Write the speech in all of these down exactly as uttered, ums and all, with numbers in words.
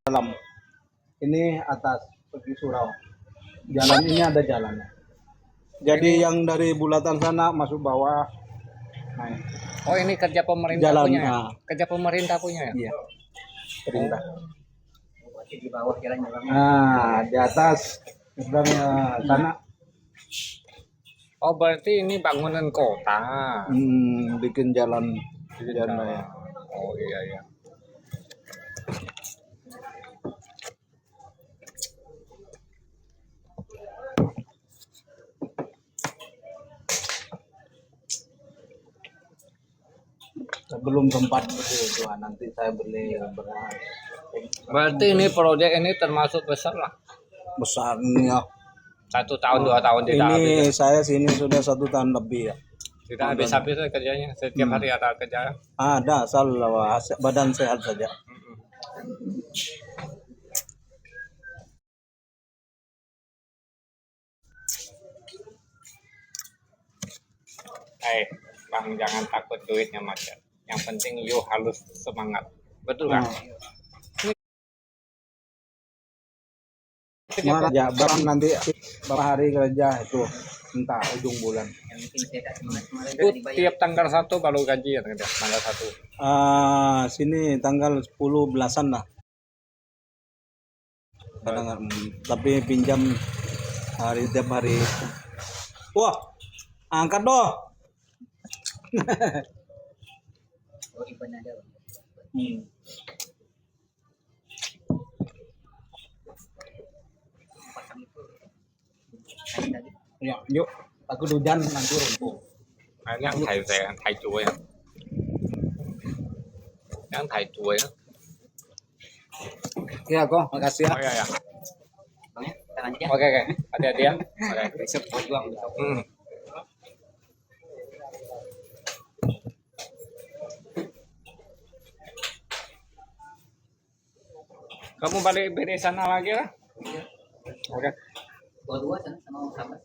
dalam. Ini atas pergi surau. Jalan ini ada jalan. Jadi yang dari bulatan sana masuk bawah. Nah, Oh, ini kerja pemerintah jalan punya ya? Ah, Kerja pemerintah punya ya? Iya, perintah. Berarti di bawah jalan orang. Nah, di atas seberangnya sana. Oh, berarti ini bangunan kota. Hmm, bikin jalan. Bikin Jalan jalan. raya. Oh, iya, iya. Belum sempat beli itu, ah, nanti saya beli beras. Berarti ini proyek ini termasuk besar lah. Besar ini ya. Satu tahun, dua tahun tidak Ini habis. Saya sini sudah satu tahun lebih ya. Tidak habis-habis lah kerjanya. Setiap Hmm. Hari ada kerja. Ada asal lah, badan sehat saja. Eh, Bang, jangan takut duitnya macet. Yang penting you harus semangat. Betul kan? Mana kerja, berapa nanti, berapa hari kerja itu, entah ujung bulan. Yang bikin saya tak semangat kemarin Itu kan dibayar. Tiap tanggal satu baru gaji ya, tanggal satu. Ah, sini tanggal sepuluh belasan lah. Kadang, mm, tapi pinjam hari tiap hari. Wah, angkat doh. Oh, Iban ada. Hmm. Pasang itu. Kain lagi. Ya, yuk. Takut hujan nanti runtuh. Nah, ini yang Thai saya, Thai cuy ya. Yang Thai cuy ya. Ya, kok, makasih ya. Oh ya ya. Bang ya, tangan aja. Oke oke. Hati-hati ya. Oke. Besok buat uang besok. Hmm. Kamu balik balik sana lagi lah. Oke. Bawa dua sana sama sama.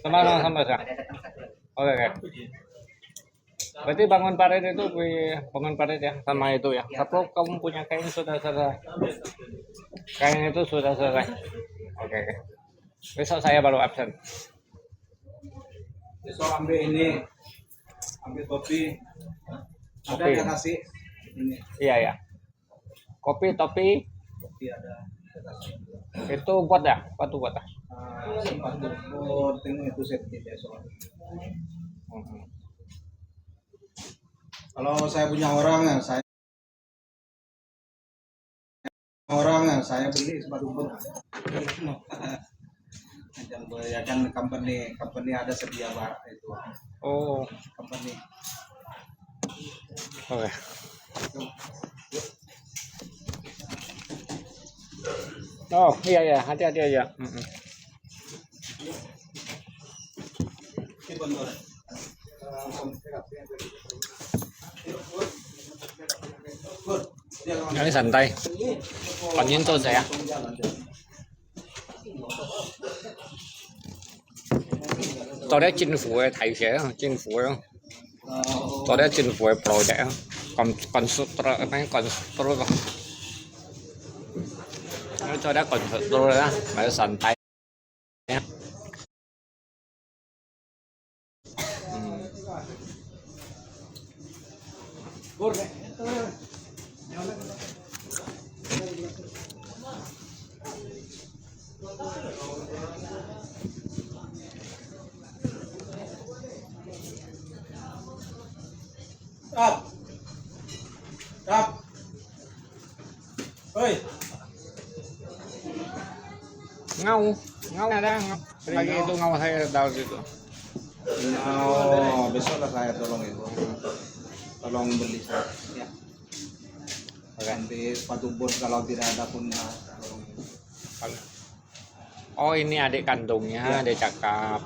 Sama sama sama ya. Ada datang satu lagi. Oke oke. Berarti bangun parit itu, Pi, bangun parit ya, sama itu ya. Satu kamu punya kain sudah selesai. Kain itu sudah selesai. Oke oke. Besok saya baru absen. Besok ambil ini, ambil topi. Ada Topi. Yang kasih ini. Iya ya. Kopi, topi, Topi ada. Yang kasih. Itu buat ya, batu buat ya. Ah, sepatu bot, tengok itu safety besok. Hmm. Kalau saya punya orang ya, saya orang ya, saya beli sepatu bot. Macam ya kan company, company ada sedia barang itu. Oh, Company. oke. Oh iya iya, hati-hati aja. Mm-mm. Ini santai. Panyin to saya. 到底政府个大学啊，政府个，到底政府个 project 啊，constructor 咩constructor，到底constructor啊，还是santai啊？嗯。 Rap. Rap. Hei. Ngau, ngau ada, ngau. Lagi itu ngau saya tahu situ. Oh, besoklah saya tolong itu. Tolong beli saya. Ya. Oke. Nanti sepatu bot kalau tidak ada pun, ah, tolong. Oh, ini adik kandungnya, dia cakap.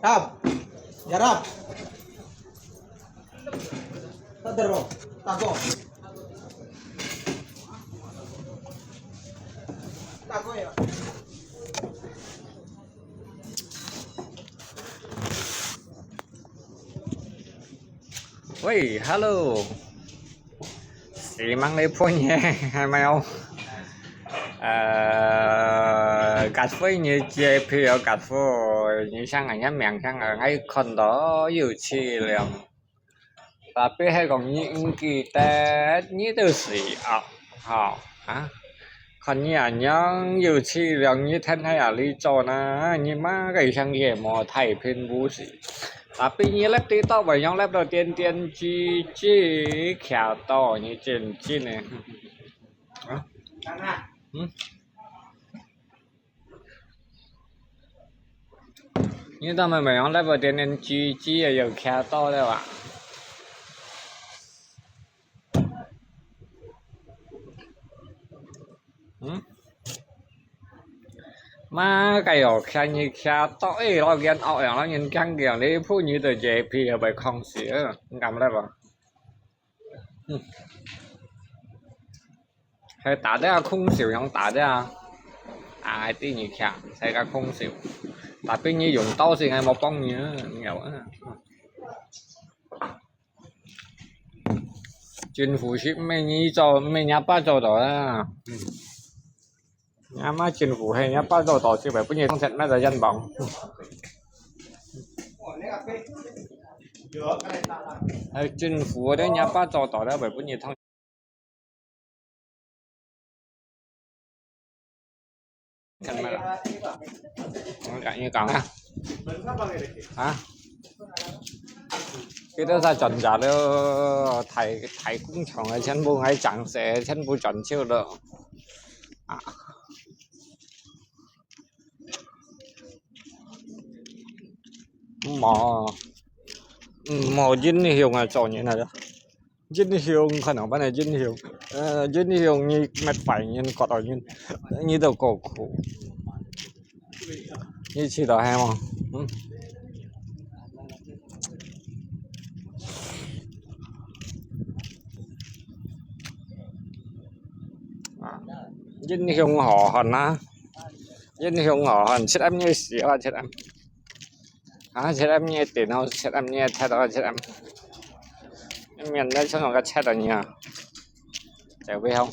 Rap. Ya, Rap. Tak terus. Takut. Takut ya. Wei, hello. Xi Mang Lei Phun ye, hai mai au. 呃，結婚你這票結婚，你像人家名像人家看到有氣量。Tapi係講你毋記得，你都係啊，吼，啊，看你啊，娘有氣量，你天天啊，你做呢，你媽个像也無太平不是。Tapi你laptop到晚上laptop到点点滴滴，卡到你真真的。 啊？嗯？你到尾尾用laptop点点滴滴个有卡到了啊？嗯？媽个喲，看你卡到，哎，老人哦，老人讲讲，你碰你的这皮要被控制，嗯，你敢来吧？嗯。 係打个空手，用打个啊。啊，第二強，係个空手。Tapi你用刀先，係無幫你啊，你有啊。政府係毋係你做，毋係若爸做到啊。嗯。若媽政府係若爸做到，就會分你通食，乜就人幫。係政府个，若爸做到了，會分你通 看嘛，我跟你讲啊，啊，佢兜在转家了，大，大工厂个全部，还涨势，全部转手了，啊，无，无影响啊，做人啊。 影响，看老闆个影响。呃，影响你搣壞人，割到人，你都過苦。你知道係無？嗯。啊，影響好汉啊！影響好汉，七M你死啊，七M。 啊，七M你電腦，七M你踢到七M，面對上个七啊你啊，就會好。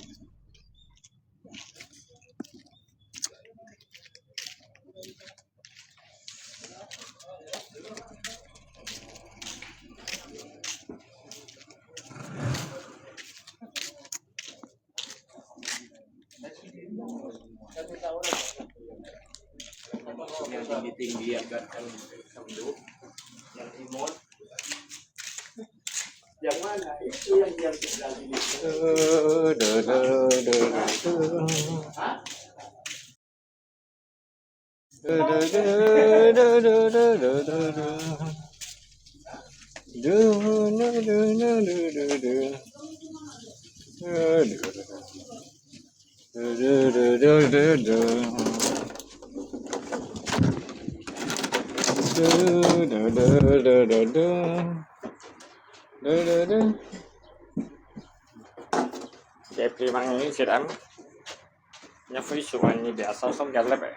Jadi memang ini sedang. Nya Facebook ni biasa song jalan eh.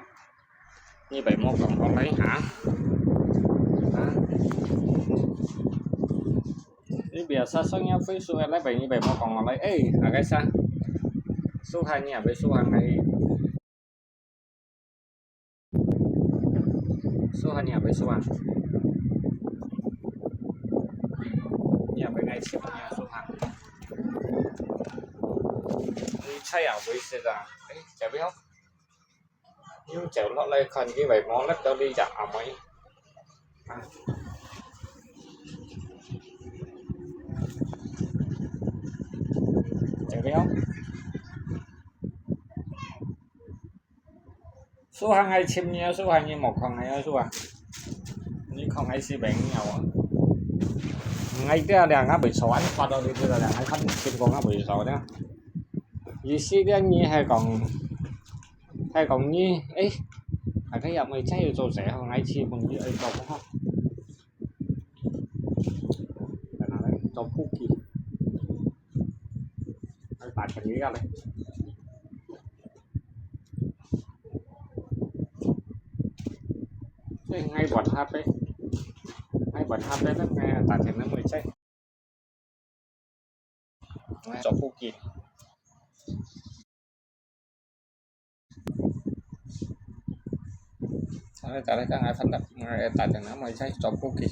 Ni bai mo kong online ha. Ha? Ni biasa song nya Facebook eh, bai ni bai mo kong online. Eh, agai sa. Suhan ni abai suhan ai. Suhan ni abai suhan. Ni abai ngai chim ni suhan. Ni chai abai se da. Eh, jabai hok. 你走落來看，佢會無粒到你隻阿妹。啊。走了。手行還尋你啊，手行你無看啊，手啊。你看還是病了啊。𠊎這兩個袂錯，恁發到你這兩個看情況啊袂錯的。意思咧，你係講 係講你，誒，大家也毋會真有做事吼，𠊎試問你愛做麼吼？在哪裡？做布機。愛打電話咧。所以𠊎問下邊，𠊎問下邊咧，𠊎打電話會在。做布機。Nanti tak ada kan ada tak ada tak ada nama saya copot ke.